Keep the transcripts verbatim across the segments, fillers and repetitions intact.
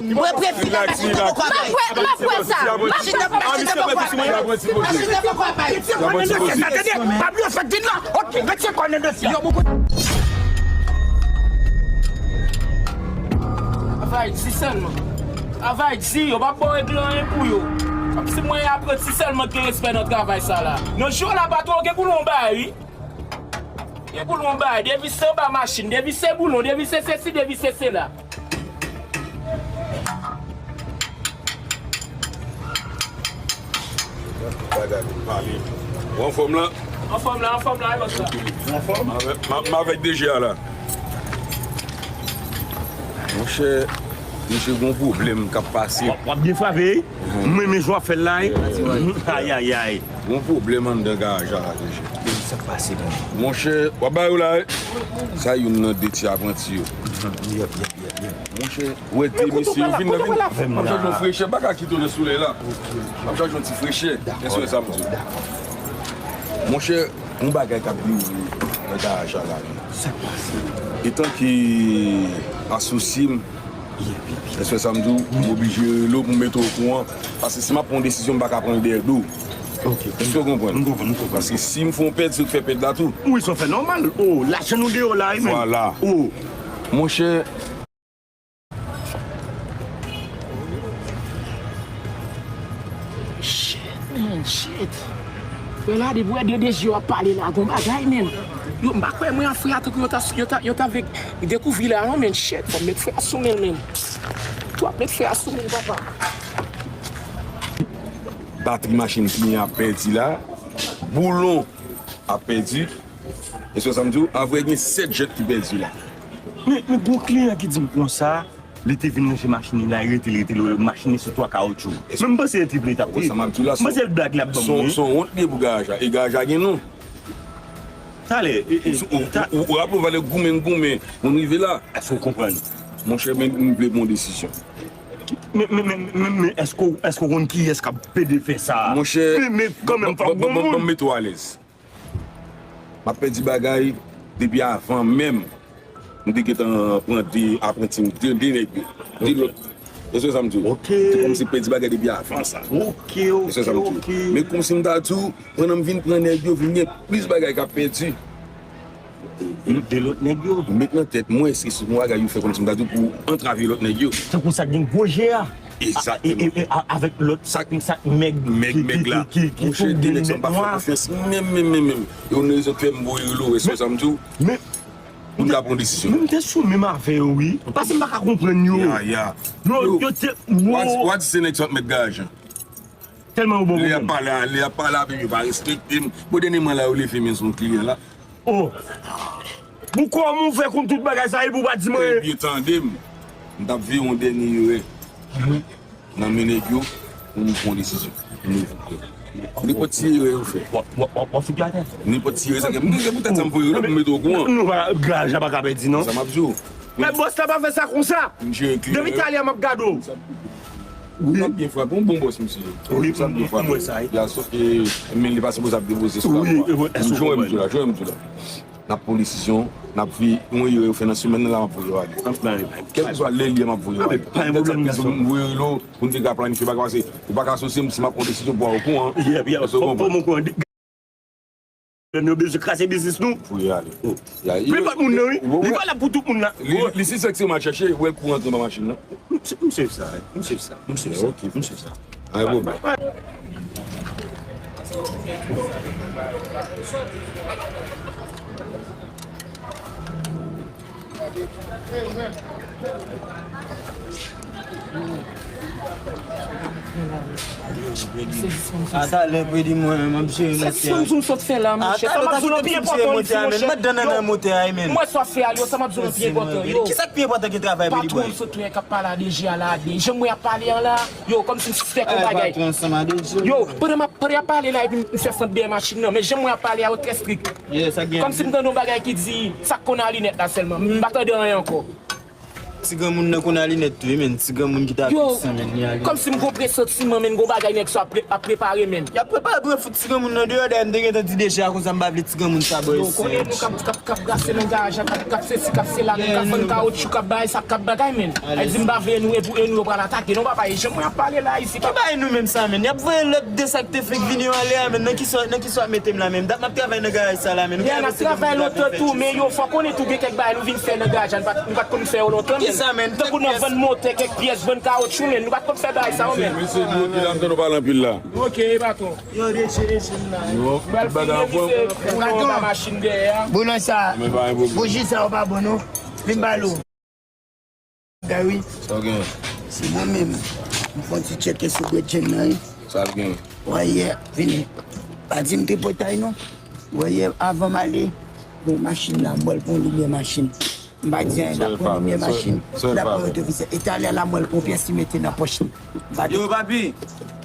Mwen prefere la machin nan poko apay. M ap pran sa. Machin nan poko apay. Machin nan poko apay. Metye kò nan dosye a, tande. Pa bliye w sot vin la. Ok, metye kò nan dosye a. Travay di sèlman. Travay di, yo p ap ba w regle anyen pou yo. Kòmsi mwen apranti sèlman ki gen respè nan travay sa la. Nan jou la patwon gen boulon bay, wi. Gen boulon bay, devise anba machin, devise boulon, devise sesi, devise sela. Ou anfòm la? Anfòm la, anfòm la, e bòs la. Anfòm? M avèk D G a la. Monchè, misye gon pwoblèm k ap pase. W ap byen frape, wi. M renmen jan w ap fè l la, wi. Ayayay. Gon pwoblèm anndan garaj la, D G. Sa k pase, tande? Monchè, w ap ba yo la, wi. Sa youn nan de ti apranti yo. Monchè, ou wè de mesye yo vin nan vin. M ap chache yon frechè, m pa ka kite w nan solèy la. M ap chache yon ti frechè. Èske w wè sa m di w? Monchè, yon bagay k ap dewoule nan garaj la la, wi. Sa k pase? Etan ke asosye m, èske w wè sa m di w, m oblije rele w pou m mete w okouran. Paske si m ap pran yon desizyon, m pa ka pran l dèyè do w. Èske w konprann? M konprann, m konprann. Paske si m fè yon pèd, se ou k fè pèd la tou. Wi, sa w fè nòmal. O, lajan nou deyò la, wi, men. Vwala. O. Monchè, Shit, man, shit. Frè la, depi w wè de, de je yo ap pale la, gon bagay, man. Yo, m pa kwè mwen a frè a tankou yo ta, yo ta, yo ta vle dekouvri la, non, man, shit. Fò m met frè a sou men l, man. Twòp met frè a sou men l, papa. Batri machin kliyan ap pèdi la. Boulon ap pèdi. Èske w wè sa m di w? Avrè, gen sèt jèt ki pèdi la. Men, men gon kliyan ki di m konsa, li te vin ranje machin li la, li rete, li rete, li ranje machin li sou twa kawotchou. Men m panse e trip li t ap di. Wè sa m ap di w la, m panse se blag li ap ban m, wi. Se yon wont li ye pou garaj la. E garaj la gen non. Talè, e, e, ou, ou, ou raple w valè goumen n goumen pou n rive la. Èske w konprann? Monchè, men m vle pran yon desizyon. Men, men, men, men, men èske w, èske w konn kiyès k ap pede fè sa? Monchè, men, men kanmenm, fòk gon moun. Ban m mete w alèz. M ap pèdi bagay depi avan menm. M te gentan pran de apranti m, de, de nèg yo. De lòt. Èske w wè sa m di w? Ok. M te kòmanse pèdi bagay depi avan sa. Ok, ok, ok. Èske w wè sa m di w? Men kòmsi m ta di w, pandan m vin pran nèg yo, vin gen plis bagay k ap pèdi. De lòt nèg yo. M met nan tèt mwen, se sou yon bagay yo fè kòmsi m ta di w pou antrave lòt nèg yo. Tankou sa k gen gwo je a. Egzakteman. A, e, e, e, a, avèk lòt sa, sa mèg, mèg, mèg la. Monchè, de nèg sa m pa fè konfyans menm, menm, menm, menm. Yo nan rezon k fè m voye rele w, èske w wè sa m di w? Men, pou n ka pran yon desizyon. Men m te sou menm afè yo, wi. Paske m pa ka konprann yo. Ya, ya. Yo, yo te, w a di se nèg sa k mèt garaj lan. Tèlman yo bon pou mwen. Lè y ap pale, lè y ap pale avè m, yo pa respekte m. Bon, dènyèman la, yo leve men sou yon kliyan la. Oh! Pou kòman w fè konn tout bagay sa, epi w pa di mwen? Ebyen, tande m. M t ap veye yon dènye erè nan men nèg yo pou m pran yon desizyon. Nenpòt ti erè yo fè. W ap, w ap, w ap fout yo atè. Nenpòt ti erè sa gen. M gen pou tèt sa m voye yo la pou m mete w okouran. Nou pa, garaj la pa ka pèdi, non. Sa m ap di w. Men bòs la pa fè sa konsa. M jere kliyan yo. Depi talè a m ap gade w. Wi. L ap byen frape, yon bon bòs misye ye. Wi, m wè sa, wi. Ya, sòf ke men li pa sipoze ap depoze sou la. Wi, wi, wi. Jwenn m tou la, jwenn m tou la. N ap pran desizyon, n ap fè yon erè yo fè nan semèn nan la, m ap voye yo ale. Kèlkeswa lè l ye, m ap voye yo ale. Pa gen pwoblèm, gason. M voye yo pou n te ka planifye bagay, paske ou pa ka asosye m si m ap pran desizyon pou w okouran. Yep, yep. Èske w konprann? Fò m okouran. Yo bezwen kraze biznis nou. Pou y ale. Oh. Li pa moun nan, wi. Li valab pou tout moun la. Li, li si sèk se m al chèche, wè l kou rantre anba machin nan. M swiv sa, m swiv sa, m swiv sa, m swiv sa. Ay, bon. Atalè, Predi, mwen, m ap jere motè a. Sa m sot fè la, monchè? Sa m ap di w lan pi enpòtan, wi, monchè. Yo, m wè sa w ap fè a, yo, sa m ap di w lan pi enpòtan, yo. Kisa k pi enpòtan ke travay, Predi boy? Patwon m sot wè k ap pale a D G a la, de jan m wè y ap pale an la, yo, kòmsi m sispèk yon bagay. Yo, pandan m ap, pandan y ap pale la, epi m fè fwont dèyè machin nan, men jan m wè y ap pale a, yo trè strik. Kòmsi m tande yon bagay ki di, sa k konn a linèt la sèlman. M pa tande anyen ankò. Ti granmoun nan konn a linèt tou wi, men ti granmoun ki ta Yo, fikse, men li a linèt. Kòmsi m gon presantiman, men gon bagay nèg sa ap pre- ap prepare, men. Y ap prepare pou yo fout ti granmoun nan deyò, dayè m te gentan di deja konsa m pa vle ti granmoun sa bò Yo, isit. Konnen nou k ap, k ap, k ap brase nan garaj la, k ap, k ap sesi, k ap sela, men k ap vann kawotchou, k ap bay sa, k ap bagay, men. Ay di m pa vle nou, e pou e nou yo pral atake. Non, papa, e jan mwen ap pale la, isi, papa. Ki bay nou menm sa, men? Y ap voye lòt de sa k te fenk vini yo ale a, men. Nan ki sa, nan ki sa w ap mete m la, men? Dat m ap travay nan garaj sa la, men. N ap travay lontan tou, men yo, fò konnen tou gen kèk bagay nou vin fè nan garaj la, nou pa t, nou pa t konn fè yo lontan, men. Ki sa, men? Tankou nan vann motè, kèk pyès, vann kawotchou, men. Nou pa t konn fè bagay sa yo, men. Mesye, mesye, nou ki la, m tande w pale anpil la. Ok, patwon. Yo, rejim, rejim la. Yo, pral fini, misye, pou nou ba machin dèyè a. Boulon sa, bouji sa yo pa bon, non. Vin ba lou. Gary. Sa w gen? Se mwen menm. M fè yon ti tcheke sou bredjenn nan, wi. Sa l gen? Wè yè, vini. Pa di m tripotay, non. Wè yè, avan m ale, bon, machin nan, m wè l pran limyè machin. M pa di anyen, l ap pran limyè machin, l ap pran retrovisè. E talè la, m wè l pran pyès li mete nan pòch li. M pa di Yo, papi.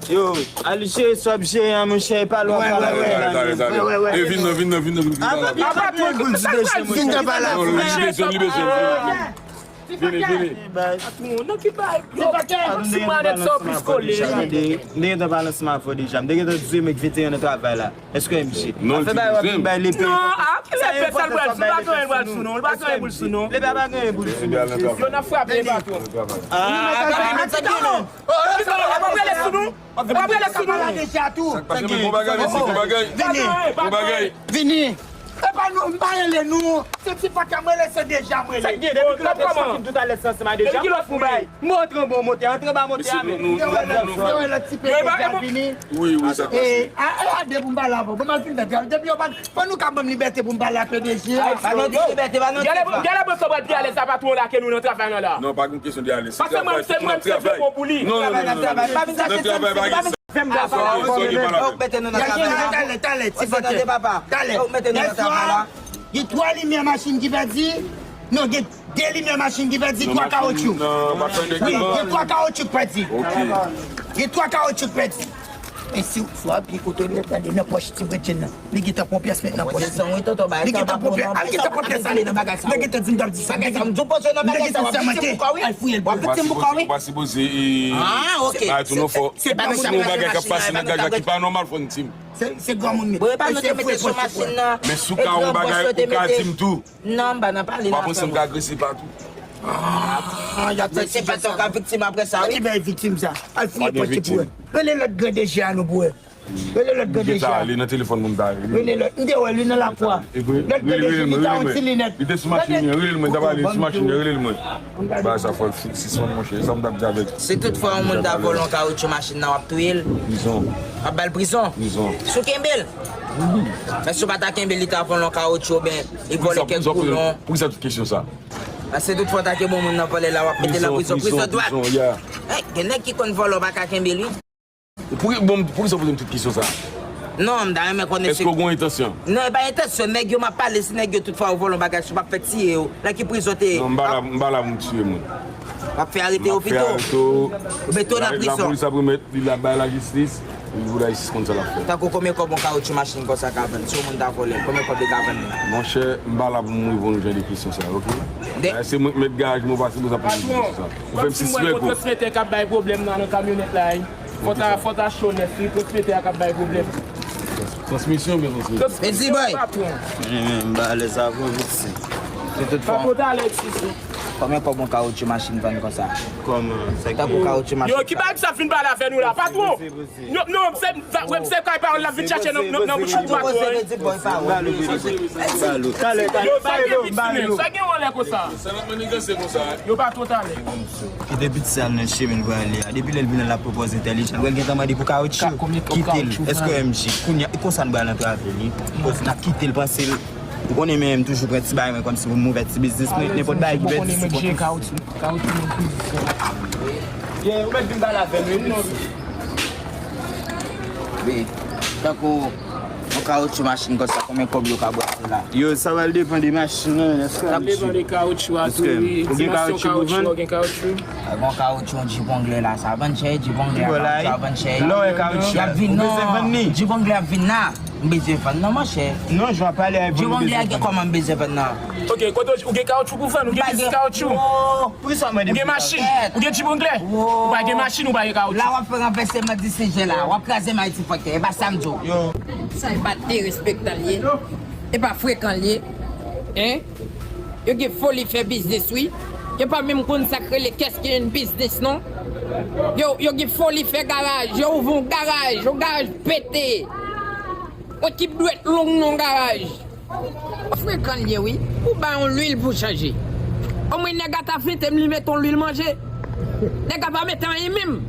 Yo, Alice, sa w ap jere a, monchè, e pa lwa Wè, wè, wè. Talè, talè, talè. Wè, wè, wè. E vin nan, vin nan, vin nan, vin nan. Ah, papi, pa gen boul di deje, monchè. Vin nan pa la. Non, li bezwen, li bezwen. Vini, vini. Patwon, nan ki bay? Yo, patwon, si mwen anèt sa, w plis kole. M te gentan pale ansanm avè w deja. M te gentan di w, men ki venteyen nan travay la. Èske M J? Non, l di bay, w ap vin bay lepe. Non, a, ki lepe sa l pral sou? Li pa gen boul sou non. Li pa gen boul sou non. Lepe a pa gen boul sou non. Yo, n ap frape, patwon. Ah, pa gen non. Yo, w ap rele sou nou? W ap rele sou nou? Deja tou. Sa k pase, men bon bagay, mesye, bon bagay. Vini. Bon bagay. Vini. E pa nou, m pa rele nou. Se ti paka m rele, se deja m rele. Sa k gen, depi ki lòt fwa m fin tout alèz ansanm a deja. Depi ki lòt fwa m bay? M antre anba motè, antre anba motè a, men. Yo wè lòt, yo wè lòt tipe deja vini. Wi, wi, sa k pase. E, a, e, a, depi m pale avè w. Bon, m al fin fè travay. Depi yo pa, fò nou ka ban m libète pou m pale ak P D G a. Ay, pa nan ti libète, pa nan ti pa. Gade, gade, bon, sa pral pi alèz sa patwon lage nou nan travay la la. Non, pa gen kesyon de alèz. Paske mwen, se mwen, se bon pou li. Non, non, non, non, non. Nan travay, pa vin chache travay, pa gen Fè m sa, papa. Ou mete nou nan travay la. Talè, talè, ti papa. Talè. Ou mete nou nan travay la. Gen twa limyè machin ki pèdi. Non, gen de limyè machin ki pèdi, twa kawotchou. Wi, gen twa kawotchou k pèdi. Gen twa kawotchou k pèdi. Men si, si w ap byen kote l, tande nan pòch ti bredjenn nan. Li gentan pran pyès met nan pòch li. Li gentan pran pyès, al gentan pran pyès ale nan bagay sa. Nèg gentan di m t ap di sa. Nèg gentan di m sa mete. Al fouye l pou ou. Ou pa sipoze, ou pa sipoze, e, bay tou non fò. Se pa yon bagay k ap pase nan gaj la ki pa nòmal, fò n di m. Se, se granmoun li. Bon, e pa nou te mete sou machin nan. Men si w ka yon bagay, ou ka di m tou. Non, m pa nan pale nan afè mwen. Ou pa panse m ka agrese patou? Ah, y ap fè ti jès sa. Men se pa sa w ka viktim apre sa, wi. Ki bay viktim sa? Al fouye pòch li pou wè. Rele lòt gran D J a nou pou wè. Rele lòt gran D J a. Li nan telefòn mwen, m ta rele. Rele lòt. M te wè li nan lakwa. Lòt gran D J li ta yon ti linèt. Li te sou machin li, rele l mwen, ta pale sou machin li, rele l mwen. Bagay sa fò l sispann, monchè. E sa m t ap di avèk. Si tout fwa yon moun ta vòlè yon kawotchou machin nan, w ap touye l? Prizon. W ap ba l prizon? Prizon. Si w kenbe l? Men si w pa ta kenbe l, li ta vòlè yon kawotchou oubyen li vòlè kèk boulon. Poukisa tout kesyon sa? Paske tout fwa w ta kenbe yon moun nan vòlè la, w ap mete l nan prizon. Prizon dwat. Gen nèg ki konn vòlè, w pa ka kenbe l, wi. Pou, bon, poukisa w poze m tout kesyon sa? Non, m ta renmen konnen. Èske w gen entansyon? Non, e pa entansyon. Nèg yo m ap pale, si nèg yo tout fwa yo vòlè yon bagay, si w p ap fè tiye yo, nan ki prizon te ye? Non, m pa la, m pa la pou m tiye moun. W ap fè arete yo pito. Ou mete yo nan prizon. Lapolis ap remèt li la bay lajistis, pou lajistis konn sa l ap fè. Tankou konbyen kòb yon kawotchou machin konsa ka vann? Si yon moun ta vòlè l, konbyen kòb li ka vann li? Monchè, m pa la pou m reponn jan de kesyon sa, oke? Se mwen k mèt garaj mwen, w pa sipoze ap poze m kesyon sa. Ou fè m sispann kou. Transmetè k ap bay pwoblèm nan, nan kamyonèt la, wi. Fò ta, fò ta cho nèf, wi, transmetè a k ap bay pwoblèm. Transmisyon oubyen transmisyon? Mezi boy. Patwon. M pa alèz avè w, viktim. Se tout fwa. Patwon, talè, si, si. Konbyen kòb yon kawotchou machin vann konsa? Kòman? Tankou kawotchou machin. Yo, ki bagay sa fin pale avè nou la, patwon? Non, non, se, sa, wè, se kay pawòl la vin chache nan, nan, nan bouch ou, patwon. Yo, sa gen viktim, sa gen yon lè konsa. Yo pa twò talè. Kite piti sa nan chemen l prale a. Depi lè l vin la, l ap pran pòz entèlijan. Wè l gentan mande pou kawotchou. Kite l. Èske M J? Kounye a, e konsa n pral antrave li. N ap kite l, panse l. Ou konnen, men, m toujou pran ti bagay mwen kòmsi pou m ouvè ti biznis mwen. Nenpòt bagay ki pèdi, se kawotchou. Kawotchou nan prizon. Ye, ou mèt vin pale avè m, wi. Wi. Tankou yon kawotchou machin konsa, konbyen kòb yo ka brase la? Yo, sa pral depann de machin nan, èske M J? Sa depann de kawotchou a tou, wi. Dimansyon kawotchou, ou gen kawotchou? Gen kawotchou, yon Jeep Wrangler la, sa vann chè, Jeep Wrangler a vann chè. Lè w wè kawotchou, y ap vin non. Jeep Wrangler ap vin la. M bezwen vann nan, monchè. Non, jan pale a Djib Anglè a gen kòman m bezwen vann nan? Ok, kote w gen kawoutchou pou vann? Ou gen biznis kawoutchou? Ou gen machin? Ou gen Djib Anglè? Ou pa gen machin, ou pa gen kawoutchou. La w ap fè ranvèseman de sijè la. W ap kraze m Ayiti fòkè. E pa sa m di w. Sa e pa derespektan l ye. E pa frekan l ye. Hein? Yo gen foli fè biznis, wi. Yo pa menm konn sa k rele qu'est-ce qu'une business, non. Yo, yo gen foli fè garaj. Yo ouvri yon garaj. Yon garaj pete. Ekip dwèt long nan garaj. Frekan l ye, wi. Ou ba yon lwil pou chanje. Omwen nèg a ta fete m, li mete yon lwil manje. Nèg a pa mete anyen menm.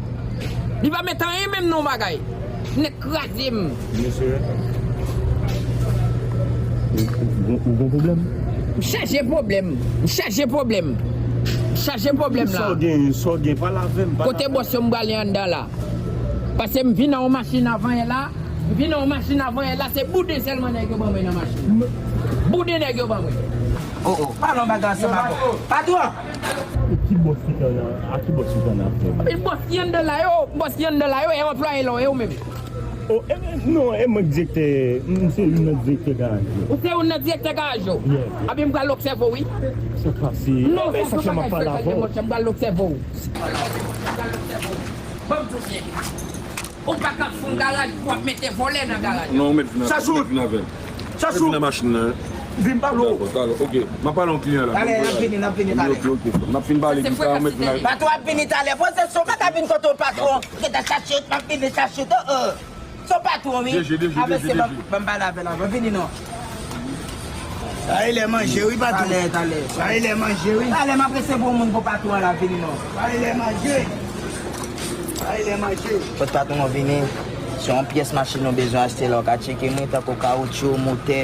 Li pa mete anyen menm nan yon bagay. Nèg kraze m. Mesye, ou, ou, ou gon pwoblèm? M chaje pwoblèm. M chaje pwoblèm. M chaje pwoblèm la. Sa w gen, sa w gen, pale avè m, pale avè m. Kote bòs yo m prale anndan la? Paske m vin nan yon machin avan yè la. M vin nan yon machin avan yè la, se bouden sèlman nèg yo ban mwen nan machin nan. Bouden nèg yo ban mwen. Oh, oh, pa nan bagay ansanm avè w. Patwon! E ki bòs ki t anndan, a ki bòs ki t anndan afè? Bòs ki anndan la yo, bòs ki anndan la yo, e anplwaye la w ye ou menm? Oh, e, e, non, e mwen k direktè, m se youn nan direktè garaj yo. Ou se youn nan direktè garaj yo? Yeah. Abi m pral obsève w, wi. Sa k pase? Non, sa k pase, m ap pale avè w. Monchè, m pral obsève w. Ban m di w byen. Ou pa ka fon garaj pou w ap mete vòlè nan garaj. Non, ou mèt vin avè m. Chachou! Ou mèt vin avè m. Chachou! Mèt vin nan machin nan. Vin pale w. Dakò, talè. Ok. M ap pale yon kliyan la. Talè, n ap vini, n ap vini talè. Ok, ok. M ap fin pale li, sa, ou mèt vin avè m. Patwon ap vini talè. Poze sou, pa ka vin kote w, patwon. Gentan chache, m ap vini chache, oh, oh. Se w patwon, wi. Deje, deje, deje, deje. Ban m pale avè l avan. Vini non. Sa e lè manje, wi, patwon. Talè, talè. Sa e lè manje, wi. Talè, m ap resevwa yon moun pou patwon an la, vini non. Sa e lè manje. Sa e lè manje. Kot patwon an vini, se yon pyès machin nou bezwen achte la, w ka tcheke mwen, tankou kawotchou, motè.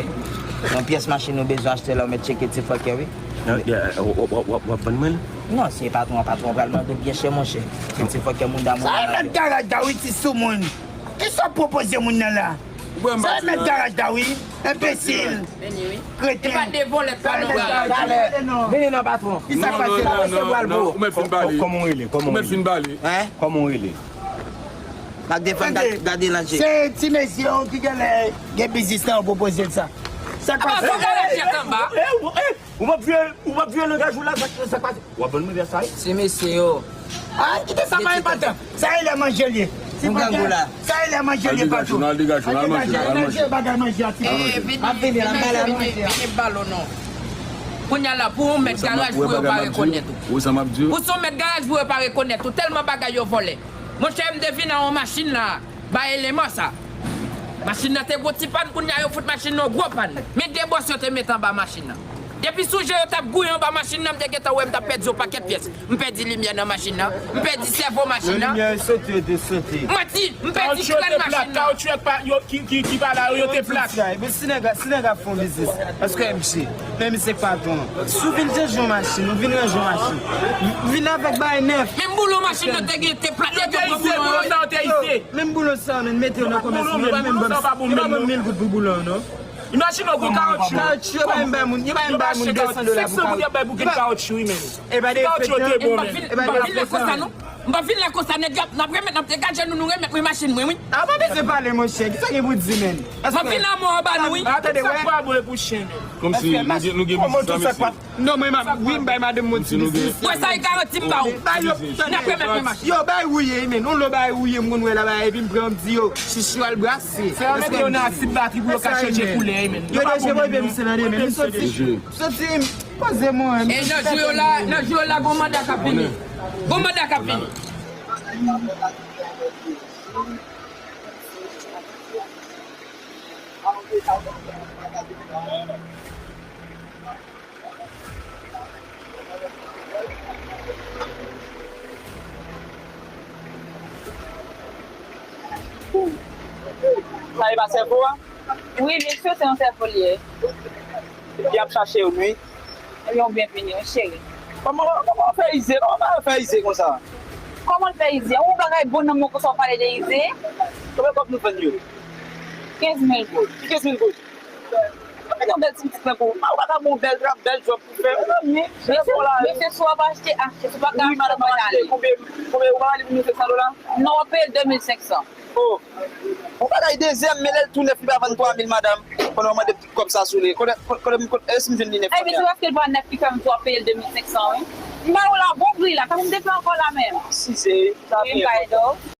Yon pyès machin nou bezwen achte la, w mèt tcheke ti fòkè, wi. W ap vann mwen l? Non, se patwon an, patwon an pral mande w byen chè, monchè. Se ti fòkè moun damou. Sa e mèt garaj la, wi, ti soumoun. Kisa w ap pwopoze moun nan la? Sa e mèt garaj la, wi. Enbesil. Kreten. E pa de vòlè pa nan garaj. Talè. Vini non, patwon. Kisa k pase la? Resevwa l pou ou. Ou mèt fin pale. Kòman w rele? Kòman w rele? Hein? Kòman w rele? M ap defann, gad, gade nan je. Se ti mesye yo ki genlè gen biznis la, yo pwopoze l sa. Sa k pase? Apa, fò garaj tèt anba. Ou p ap vye, ou p ap vye langaj ou la, sa, sa k pase? W ap vann mwen vè sa, wi. Ti mesye yo. Ah, kite sa, pa enpòtan. Sa e lè manje l ye. Ti grangou la. Sa e lè manje l ye, patwon. Al degaj ou, al degaj ou, al manje, al manje. Bagay manje a, ti. Eh, vini, vini, vini, vini, vini, balo non. Kounye a la, pou yon mèt garaj, pou yo pa rekonèt ou. Ou sa m ap di w? Pou se yon mèt garaj, pou yo pa rekonèt ou. Tèlman bagay yo vòlè. Monchè, m te vin an yon machin la. Bay eleman sa. Machin nan te gwo ti pàn, kounye a yo fout machin nan gwo pàn. Men de bòs yo te mete anba machin nan. Depi sou je yo t ap gouye anba machin nan, m te gentan wè m t ap pèdi yon pakèt pyès. M pèdi limyè nan machin nan, m pèdi sèvo machin nan. Limyè yo sote, yo te sote. Manti, m pèdi klenn machin nan. Kawotchou yo te plat, kawotchou yo pa, yo, ki, ki, ki pa la yo, yo te plat. Ebyen si nèg la, si nèg la fè yon biznis, èske misye, men misye k patwon an. Si w vin chanje yon machin, ou vin ranje yon machin, vin avèk bagay nèf. Menm boulon machin nan te gen, te plat, yo te pran boulon an, wi. Menm boulon sa, men mete yo nan komès, yo pa menm ban m, yo pa ban m mil goud pou boulon an, non. Imajine w gon kawotchou. Kawotchou, yo pa menm bay moun, yo pa menm bay moun de san dola pou kawotchou. Yo bay bouken kawotchou, wi, men. E pa de fèt, non. Kawotchou yo te bon, men. E pa de fèt, non. M pa vin la konsa, nèg yo ap, n ap remèt, n ap degaje nou, nou remèt mwen machin mwen, wi. A, pa bezwen pale, monchè. Kisa gen pou di, men? M ap vin anmò anba nou, wi. Tande, wè. Sa pa bon pou chen, men. Kòmsi nou gen, nou gen biznis la, mesye. Non, mwen, m ap, wi, m bay madanm mwen ti biznis. Mwen, sa e garanti m ba ou. N ap remèt mwen machin. Yo, bay wouye, men. Nou lo bay wouye, m konn wè la, bay, epi m pran, m di yo, chichi al brase. Fè yo mete yo nan asid batri pou yo ka chanje koulè, men. Yo deje voye misye nan demen. M soti, m soti, poze mwen. E nan jou yo la, nan jou yo la, gon manda k ap vini. Gon manda k ap vini. Sa e pa sèvo a? Wi, mesye, se yon sèvo li ye. Li ap chache yo, wi. Ebyen, w byenvini, wi, cheri. Kòman, kòman w fè ize? Kòman w fè ize konsa? Kòman l fè ize? Yon bagay bon nan men w konsa w pale de ize? Konbyen kòb nou vann yo? Kenz mil goud. Ki kenz mil goud? Mwen mete yon bèl ti pitit mwen pou ou. Ou pa ka bon bèl trap, bèl djòb pou fè. Mesye, mesye, si w ap achte, achte. Si w pa ka achte, w pa ka ale. Konbyen, konbyen, ou pa pale pou mil senk san dola? Non, w ap peye de mil senk san. Oh, yon bagay dezyèm, men lè l tou nèf, li pa vann twa mil, madanm. Konnen w mande m tout kòb sa sou li. Konnen, konnen, konnen, e si m jwenn li nèf kòb la? Epi se paske l pa nèf ki fè m tou ap peye l de mil senk san, wi. M ba ou la bon pri la, sa pou m te fè ankò la menm? Si se sa. Wi, m ka ede w.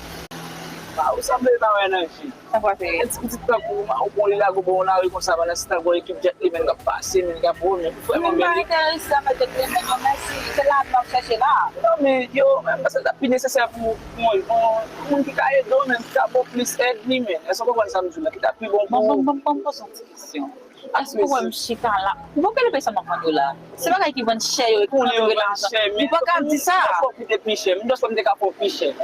Ah, ou sanble pa wè nan je. Sa pa fè. Yon ti pitit tankou w, ou pran li lage w bò yon lari konsa, pandan se tan gon ekip djèt li menm k ap pase, menm k ap vole, ou vrèman bèl. Mwen pa enterese avèk djèt li menm, non, mèsi. Se lavi m ap chèche la. Non, men yo, menm paske l t ap pi nesesè pou, pou yon, yon, yon moun ki ka ede w, menm ki ka ba w plis èd li menm. Èske w konprann sa m di w la? Ki t ap pi bon pou ou. Bon, bon, bon, bon, poze yon ti kesyon. Èske w wè m chita la? Ou pa konn peye sa m ap vann yo la? Se bagay ki vann chè yo, e ki antre lajan. Ou pa ka di sa. M dòs wè m te ka fè w pi chè.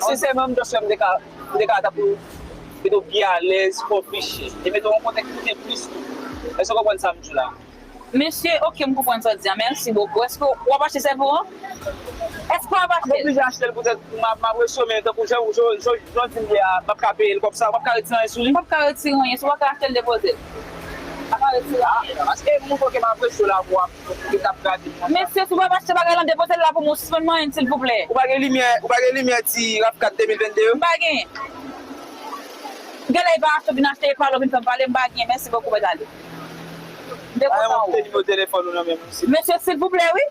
Sensèman, m dòs wè m te ka, m te ka tankou, mete w pi alèz, fè w pi chè. E mete w yon kontèks ki te plis tou. Èske w konprann sa m di w la? Mesye, oke, m konprann sa w di a. Mèsi bokou. Èske w ap achte sèvo an? Èske w ap achte l? M oblije achte l poutèt m ap, m ap reso, men tankou jan, jan, jan, jan w di m ye a, m ap ka peye l kòb sa, w p ap ka retire anyen sou li? M p ap ka retire anyen, si w pa ka achte l, depoze l. M pa ka retire anyen. Ah, paske moun kote m ap reso la, pou w ap, pou w t ap gade m konsa. Mesye, si w p ap achte bagay lan, depoze l la pou mwen, w sispann manyen m, silvouplè. Ou pa gen limyè, ou pa gen limyè ti RAV kat de mil vennde yo? M pa gen. Genlè e pa achte w vin achte, e pale w vin fè m pale, m pa gen, mèsi bokou, mèt ale. M te kontan ou. Ba mwen nimewo telefòn ou nan men m, silvouplè. Mesye, silvouplè, wi.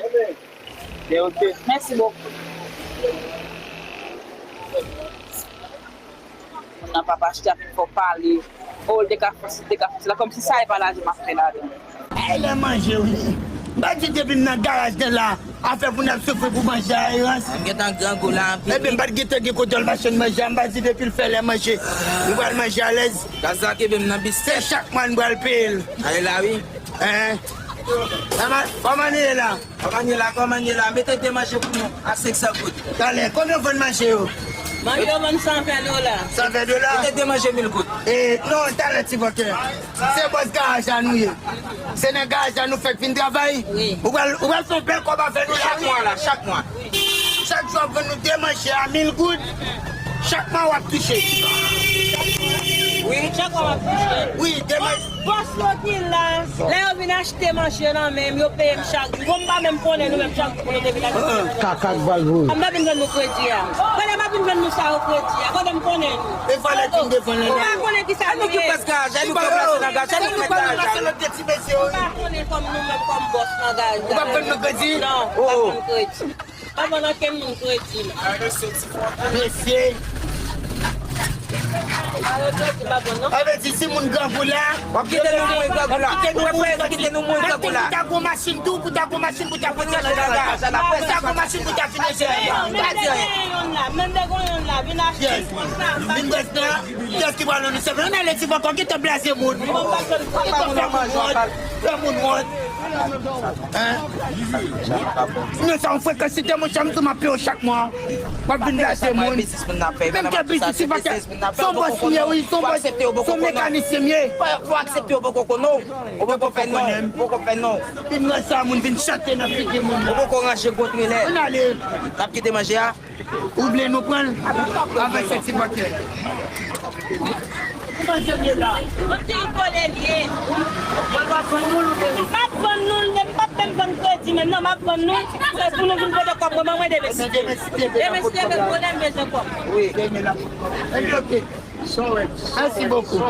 Ok, ok. Mèsi bokou. Moun nan p ap achte, ap vin fè w pale. Oh, l te ka fè si, l te ka fè sila, kòmsi sa e pa lajan m ap fè ladan. Ay, lè manje, wi. M pa di depi m nan garaj nan la, afè pou n ap soufri pou manje a, Erans. M gentan grangou la anpil. Ebyen, m pa t gentan gen kontwòl machann manje a, m pa di depi l fè lè manje, nou pral manje alèz. Gaz la kenbe m nan bistèk. Se chak mwa n pral peye l. Ale la, wi. Hein? Kòman, kòman nou ye la? Kòman ye la, kòman ye la? Mete de manje pou nou a senk san goud. Talè, konbyen w vann manje yo? Manje yo vann san ven dola. San ven dola? Mete de manje mil goud. E, non, talè, ti vòkè. Se bòs garaj la nou ye. Se nan garaj la nou fèk vin travay. Wi. Ou pral, ou pral fè yon bèl kòb avè nou la, wi. Chak mwa la, chak mwa. Chak jou w ap vann nou de manje a mil goud. Chak mwa w ap touche. Wi. Chak mwa w ap touche. Wi, de manje. Bòs yo ki la, lè yo vin achte manje nan men m, yo peye m chak jou. Bon, m pa menm konnen nou menm chak jou pou nou te vin achte. Kaka k bal vre. M pa vin vann nou kredi a. Pandan m ap vin vann nou sa yo kredi a. Pandan m konnen nou. E valè ki m te vann nan. Ou pa konnen ki sa nou ye. Nou ki bòs garaj la, nou ki bòs nan garaj la, nou ki mèt garaj la. Ou pa konnen kòm nou menm kòm bòs nan garaj la. Ou pa vann nou kredi? Non, m pa vann kredi. Pa vann okenn moun kredi, non. Mesye. Pa vann kredi, pa vann, non. Sa vle di si moun grangou la, w ap kite nou mouri grangou la. W ap kite nou mouri grangou la. Pou ta gon machin tou, pou ta gon machin, pou ta gon machin, pou ta gon machin, pou ta vin jere. M te gen yonn la, m te gen yonn la, vin achte. Yes. Vin bwè sa. Kiyès ki pral nan nou sèvi? Ann ale ti bòkò, kite blaze moun. Kite fè moun wont. Fè moun wont. Hein? Men sa yon frekansite, monchè, m tou m ap peye w chak mwa. W ap vin blaze moun. Menm ke biznis, si pa ke, se yon bòs m ye, wi, se yon bòs, se yon mekanisyen m ye. Fò aksepte w poko konnen w. Ou poko fè non. Ou poko fè non. Vin nan sa moun vin chante nan figi moun. Ou poko ranje gwo trelè. Ann ale. N ap kite manje a. Ou vle nou pran l? Avèk se ti bòkè. Kòman se vle la? Yon ti vòlè l ye. Mwen pa vann nou l, ou vle? M p ap vann nou l, men m p ap menm vann kredi menm, non, m ap vann nou. Se pou nou vin pote kòb mwen, ban mwen de mesi. Demen si Dye vle, konnen m bezwen kòb. Wi. Ebyen, oke. Mèsi bokou.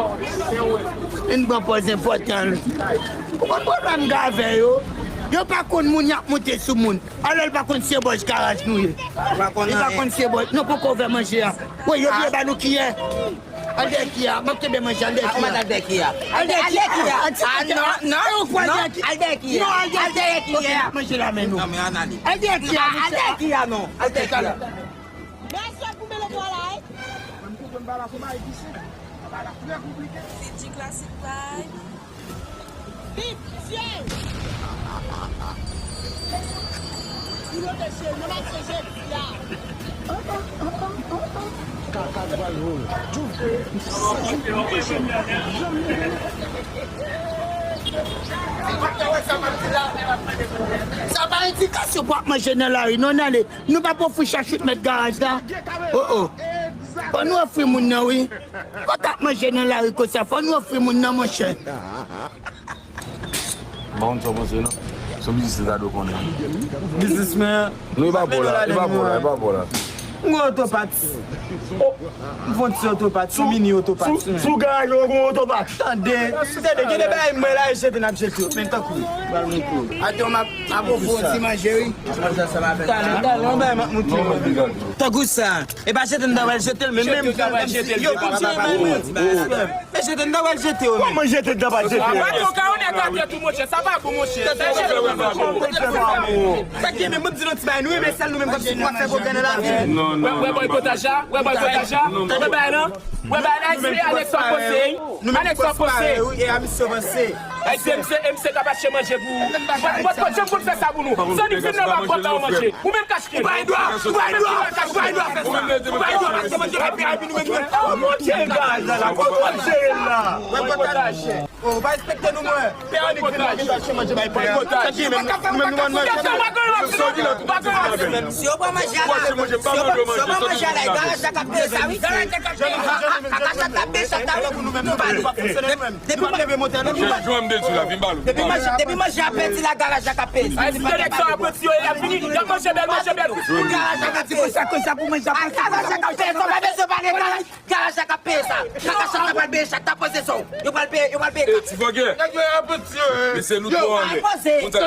Vin pran pòz enpòtan. Ou konn pwoblèm m gen avè yo? Yo pa konn moun, y ap monte sou moun. Alò, l pa konn se bòs garaj nou ye. Li pa konn se bòs. Nou poko ouvè manje a. Wi, yo bliye ba nou kiyè. Al dèyè kiyè a. M ap kenbe manje, al dèyè kiyè a. Al dèyè kiyè a. Al dèyè kiyè a. Ah, non, non, non. Al dèyè kiyè a. Non, al dèyè kiyè a. Manje la men nou. Al dèyè kiyè a, non. Al dèyè kiyè a. Mwen sot pou mele twa la, wi. Mwen m konprann pa la, se yon bagay ki senp. Bagay la trè konplike. Fidji Classic Vibe. Bib, sye! Pou yo te sye, nou mèt se Jezi a. Kaka k pral vole. Sa pa endikasyon pou ap manje nan lari, non, n ale. Nou p ap ofri chachwit mèt garaj la. Oh, oh. Fò nou ofri moun nan, wi. Fò t ap manje nan lari konsa, fò nou ofri moun nan, monchè. Bon, sa w panse, non? Se yon biznis leta dwe konnen. Biznismen. Non, e pa bò la, e pa bò la, e pa bò la. M gen otopat. M fè yon ti otopat, yon mini otopat. Sou, sou garaj ou gen otopat. Tande, tande, gen de bagay m wè la, e jete n ap jete yo. Men tankou. Atò, m ap, m ap ofri w ti manje, wi. Talè, talè, yon bagay m ap montre w. Tankou sa. E pa jete n ta pral jete l, men menm yo kontinye bay mwen yon ti bagay la. E jete n ta pral jete yo, men. Kòman jete n ta pral jete yo? Sa pa bon, monchè. Sa pa bon, monchè. Sa jete n ta pral jete yo. Sa ki, men mwen di nou ti bagay, nou renmen sèl nou menm kòmsi nou ap fè pwogrè nan lavi. Non, non, wè, wè, non, bòykotaj la, wè, bòykotaj la. Tande bagay lan. Wè, bagay la, se Alex w ap panse, wi. Alex w ap panse. Wi, e a misye w panse. Ay, se misye, e misye k ap achte manje pou ou. Mwen, mwen, mwen, janm konn fè sa pou nou. San nou fin nan, w ap bòt la, w manje. Ou menm k achte. Ou pa gen dwa, ou pa gen dwa, ou pa gen dwa fè sa. Ou pa gen dwa achte manje, epi, epi nou menm, nou menm. Oh, monchè, gaz la, la, kote w ap jere l la? Wè, bòykotaj. Oh, ou pa respekte nou, mwen. Pè Anik vin la, gentan achte manje bay pè a. Sa ki menm, nou menm, nou manje. Si yo pran manje a la, si yo pran, si yo pran manje a la, e garaj la k ap peye sa, wi. Garaj la k ap peye sa, wi. Depi, depi manje, depi manje a pèdi la, garaj la k ap peye sa. Ay, si seleksyon ap retire, y ap vini, y ap manje bèl, manje bèl. Garaj la k ap peye sa, konsa pou manje a pèdi. Garaj la k ap peye sa, pa bezwen pale, garaj. Garaj la k ap peye sa. Kaka sa ta pral peye chak ta poze sa w. Yo pral peye, yo pral peye. Ti fòkè. Nèg yo ap retire. Mesye, nou twò anlè. Poze. Poze,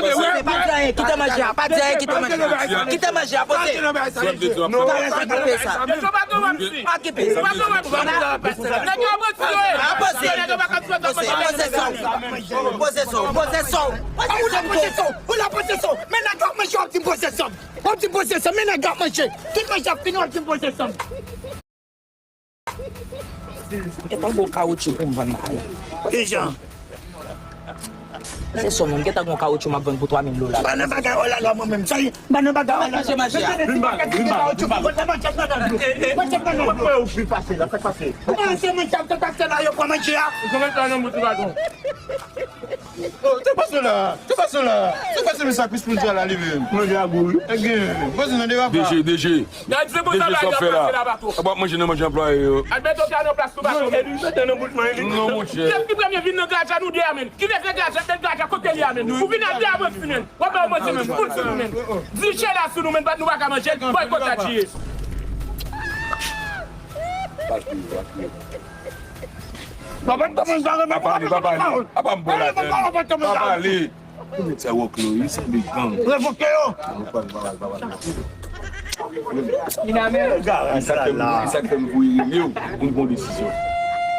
pa di anyen, kite manje a, pa di anyen, kite manje a. Kite manje a, poze. Garaj la k ap peye sa. Pa okipe. Nèg yo ap retire. Poze. Poze sa w. Poze sa w. Poze sa w. Poze sa w. Poze sa w. Poze sa w. Poze sa w. Ou la poze sa w. Men nèg yo ap manje, w ap di poze sa w. W ap di poze sa w. Men nèg yo ap manje. Tout manje ap fini, w ap di poze sa w. Gentan ba w kawotchou pou m vann la. Kijan? Se sou menm, gentan gon kawotchou m ap vann pou twa mil dola. M pa nan bagay olalwa mwen menm. Sa, m pa nan bagay olalwa. Manje, manje a. Vin ba, vin ba, vin ba. Mwen te pase la, sa k pase? Ou pa se manje a, ou te pase la, yo pran manje a. Ou konn sa nan bout patwon. Oh, te pase la, te pase la. Te pase men sa Chris Paul di a la, li menm. Manje a gou, wi. Ebyen, poze nan de papa. D G, D G. Gad se bon travay y ap fè la. Ap ap manje nan manje anplwaye yo. Admeton w ta nan plas nou patwon. Edwin mete nan bout mwen, Edwin. Non, monchè. Kiyès ki premye vin nan garaj la, nou de a, menn? Ki leve garaj la, met garaj la kote li a, menn? Ou vin a de a, mwen di, menn. W ap ba yo manje, menn. Fout sou nou, menn. Di chè la sou nou, menn, bat nou pa ka manje l, bòykotaj li ye. Pa pale, pa pale. Pa pale, pa pale. Apa m bò ladann. Pa pale. Ou met sa wòk lo, wi, sanble gang. Revoke yo. Sa k fè m, sa k fè m voye rele w pou n pran desizyon.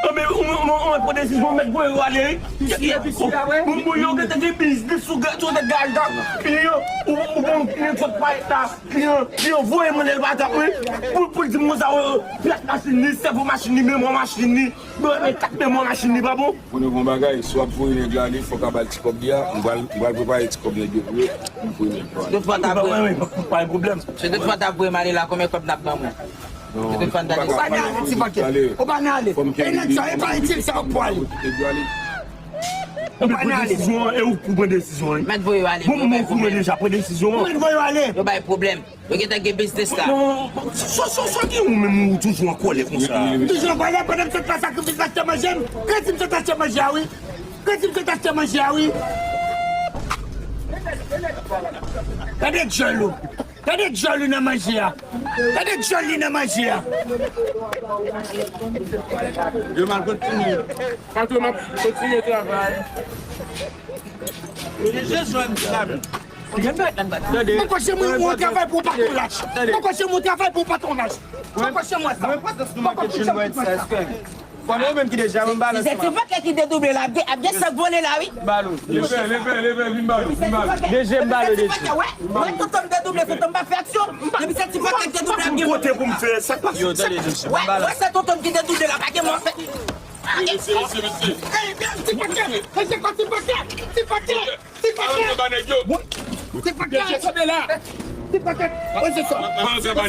Anben, ou, ou, ou pran desizyon, mèt voye yo ale, wi. Bon, bon, yo gentan gen biznis sou ga-, sou tèt garaj la. Kliyan, ou, ou bon kliyan sot payèt la. Kliyan, kliyan voye mande l pa tap, wi. Pou, pou l di m konsa, wi, plat machin li, sèvo machin li, memwa machin li. Bon, men kat memwa machin li pa bon. Pou nou bon bagay, si w ap voye nèg la ale, fòk a ba l ti kòb li a. M pral, m pral prepare ti kòb nèg yo pou yo, m voye nèg yo ale. Tout fwa ta voye. Pa gen pwoblèm. Se tout fwa ta voye m ale la, konbyen kòb n ap ban mwen? Se tout fwa ta voye. Ou pa nan ale, ti pakèt. Ou pa nan ale. E nèg sa, e pa itil sa yo pou ale. Ou pa nan ale. Pran desizyon an, e ou pou pran desizyon an. Mèt voye yo ale. Bon, mwen ou pran desizyon an. Mèt voye yo ale. Yo bay pwoblèm. Yo gentan gen biznis la. Non, sa, sa, sa gen ou menm ou toujou an kòlè konsa. Toujou an kòlè pandan m sot fè sakrifis achte manje m. Kredi m sot achte manje a wi. Kredi m sot achte manje a wi. Gade djòl ou. Gade djòl ou nan manje a. Gade djòl li nan manje a. Yo mal kontinye. Patwon m ap kontinye travay. Mwen kwè se mwen ou travay pou patwon lach. Mwen kwè se mwen ou travay pou patwon lach. Mwen kwè se mwen sa. Mwen kwè se mwen ki jwenn wè sa. Fò nou menm ki deja menm balans. Se ti pakèt ki dedouble la, ap gen, ap gen san vole la wi. Leve, leve, leve, vin ba nou, vin ba nou. Deje m ba nou deje. Wè, wè tonton m dedouble, tonton m pa fè aksyon. Depi se ti pakèt dedouble ap gen. Kote pou m fè sa k pase. Yo, tande, wè, wè se tonton m ki dedouble la, pa gen mò fè. Ti pakèt, ti pakèt, ti pakèt. Ti pakèt! Ti pakèt! Ti pakèt! Ti pakèt! Poze sa! Poze sa!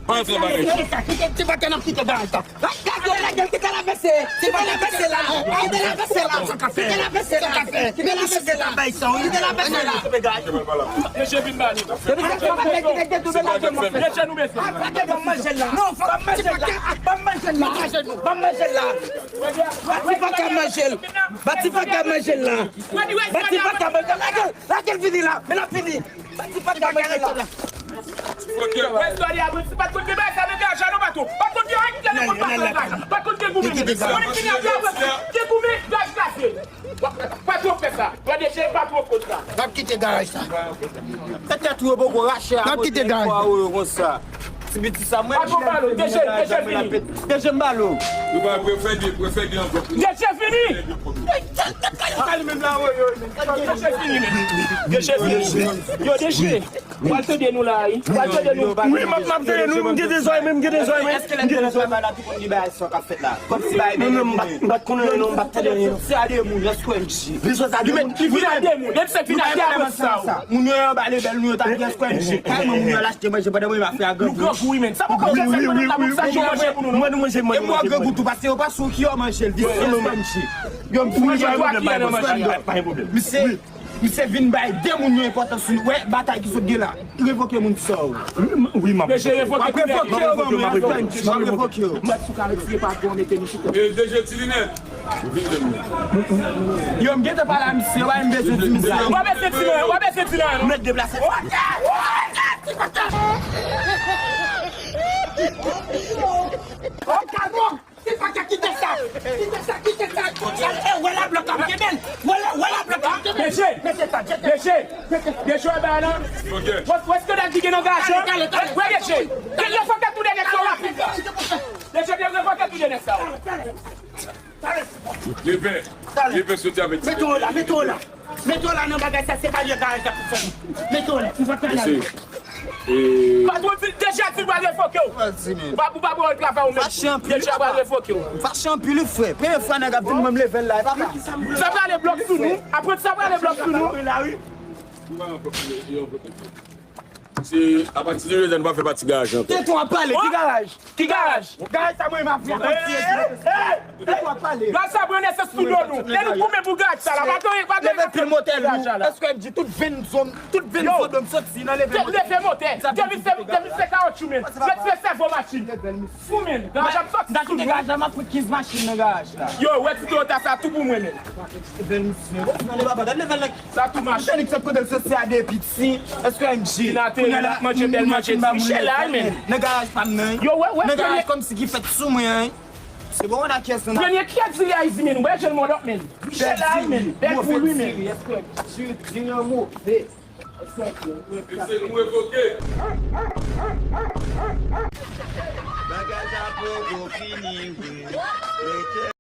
Poze sa! Ti pakèt n ap kite bagay sa! Gade lagèl ki te la pase! Ki te la pase la! Ki te la pase la! Ki te la pase la! Ki te la pase la! Bay sa wi! Ki te la pase la! Mesye vin ba nou! Mesye nou mesye! Ban m manje la! Non! Ban m manje la! Ban m manje la! Ba ti faka manje l! Ba ti faka manje l la! Ba ti faka manje l! Lage l! Lage l vini la! Men l ap vini! Ba ti faka manje l la! Wè istwa de apranti, pa t konn gen bagay sa nan garaj la non, patwon. Pa t konn gen anyen ki te nan kont patwon nan garaj la. Pa t konn gen goumen menm. Moun ki vin apre apranti, gen goumen, gaz glase. Pa, pa twò fè sa. Wè, D J, pa twò fè sa. N ap kite garaj sa. Petèt ou yo poko rache a. N ap kite garaj sa. Ti piti sa, mwen. Patwon balo, D J, D J fini. D J m balo. Yo ba prefè de, prefè de ankò. D J fini. D J fini menm. D J fini. Yo, D J. Pral tande nou la, wi. Pral tande nou. Wi, m ap, m ap tande nou, m gen de zòrèy menm, m gen de zòrèy menm. Èske lè m te nan travay la, tou konn gen bagay sa k ap fèt la? Kòmsi bagay de moun. Non, non, m pa, m pa t konnen non, m pa t tande anyen non. Se a de moun, èske O M G? Li sot a de moun. Li vin a de moun. Depi se vin a de moun sa yo. Moun yo anba lebèl nou yo ta di èske O M G? Kay mwen moun yo al achte manje pandan mwen m ap fè a grangou. Nou grangou, wi, men. Sa poko fè fè pandan la moun sa yo manje pou nou, non? Mwen nou manje, mwen nou manje. E mwen grangou tou, paske yo pa sou ki yo manje l, di èske O M G. Yo m fou manje twa ki nan manje. Pa gen pwoblèm. Misye Misye vin bay de moun yon enpòtans sou nou. Wè batay ki sot gen la. Revoke moun sa yo. Wi, m ap revoke. Revoke yo, ban mwen, revoke yo. M ap revoke yo. M ap sou ka retire patwon, mete nou sou kò. E D J ti linèt. Yo, m gentan pale a misye, wè, m bezwen di misye. W ap ese ti nan, w ap ese ti nan, non? M mèt deplase. Oke, oke, ti kote. Oke, bon. Ti paka kite sa! Kite sa, kite sa! E wè la blòk ap kenbe l! Wè la, wè la blòk ap kenbe l! Mesye! Mesye, sa, jete! Mesye! Mesye, wè bagay la! Wè, wè skandal ki gen nan garaj la! Wè, mesye! Gen refòkè tou de nèg sa rapid la! Mesye, gen refòkè tou de nèg sa! Leve! Leve, soti avèk ti. Mete w la, mete w la! Mete w la nan bagay sa, se pa lye garaj la pou fè nou. Mete w la, nou pa t pale avè w. Patwon di, D J di l pral revoke w. Ou pa, ou pa bon travay ou menm. D J pral revoke w. Fache anpil, wi, frè. Premye fwa nèg ap vin ban m level la, e papa. Sa prale blòk sou nou. Apre sa prale blòk sou nou. Se apati de jodi a nou pa fè pati garaj ankò. Tèt ou ap pale, ki garaj? Ki garaj? Garaj sa mwen m ap fè. Tèt ou ap pale. Garaj sa pran nesans pou do nou. E nou goumen pou garaj sa la. Pa gen, pa gen. Leve pil motè lou. Èske M G tout venn zòn, tout venn zòn dòm soti nan leve motè? Leve motè. Depi se, depi se kawotchou men. Mèt fè sèvo machin. Fou men. Garaj ap soti sou nou. Garaj la m ap fout kenz machin nan garaj la. Yo, wè ti Toyota sa tou pou mwen men. Level misye. Nan le papa, gad level nèg. Sa tou mache. Misye li k sot kote l sot se a de piti. Èske M G? Vin ateri la, manje bèl manje. Michel la, men. Nan garaj pa m nan. Yo, wè, wè, nan garaj kòmsi ki fèt sou mwen, hein. Se bon, on a kyès nan. Premye kyès li a izi, men. Wè, jèn mòdòk, men. Michel la, men. Bèl boul, wi, men. Èske M G di yon mo? Mesye, nou revoke. Bagay sa poko fini vre.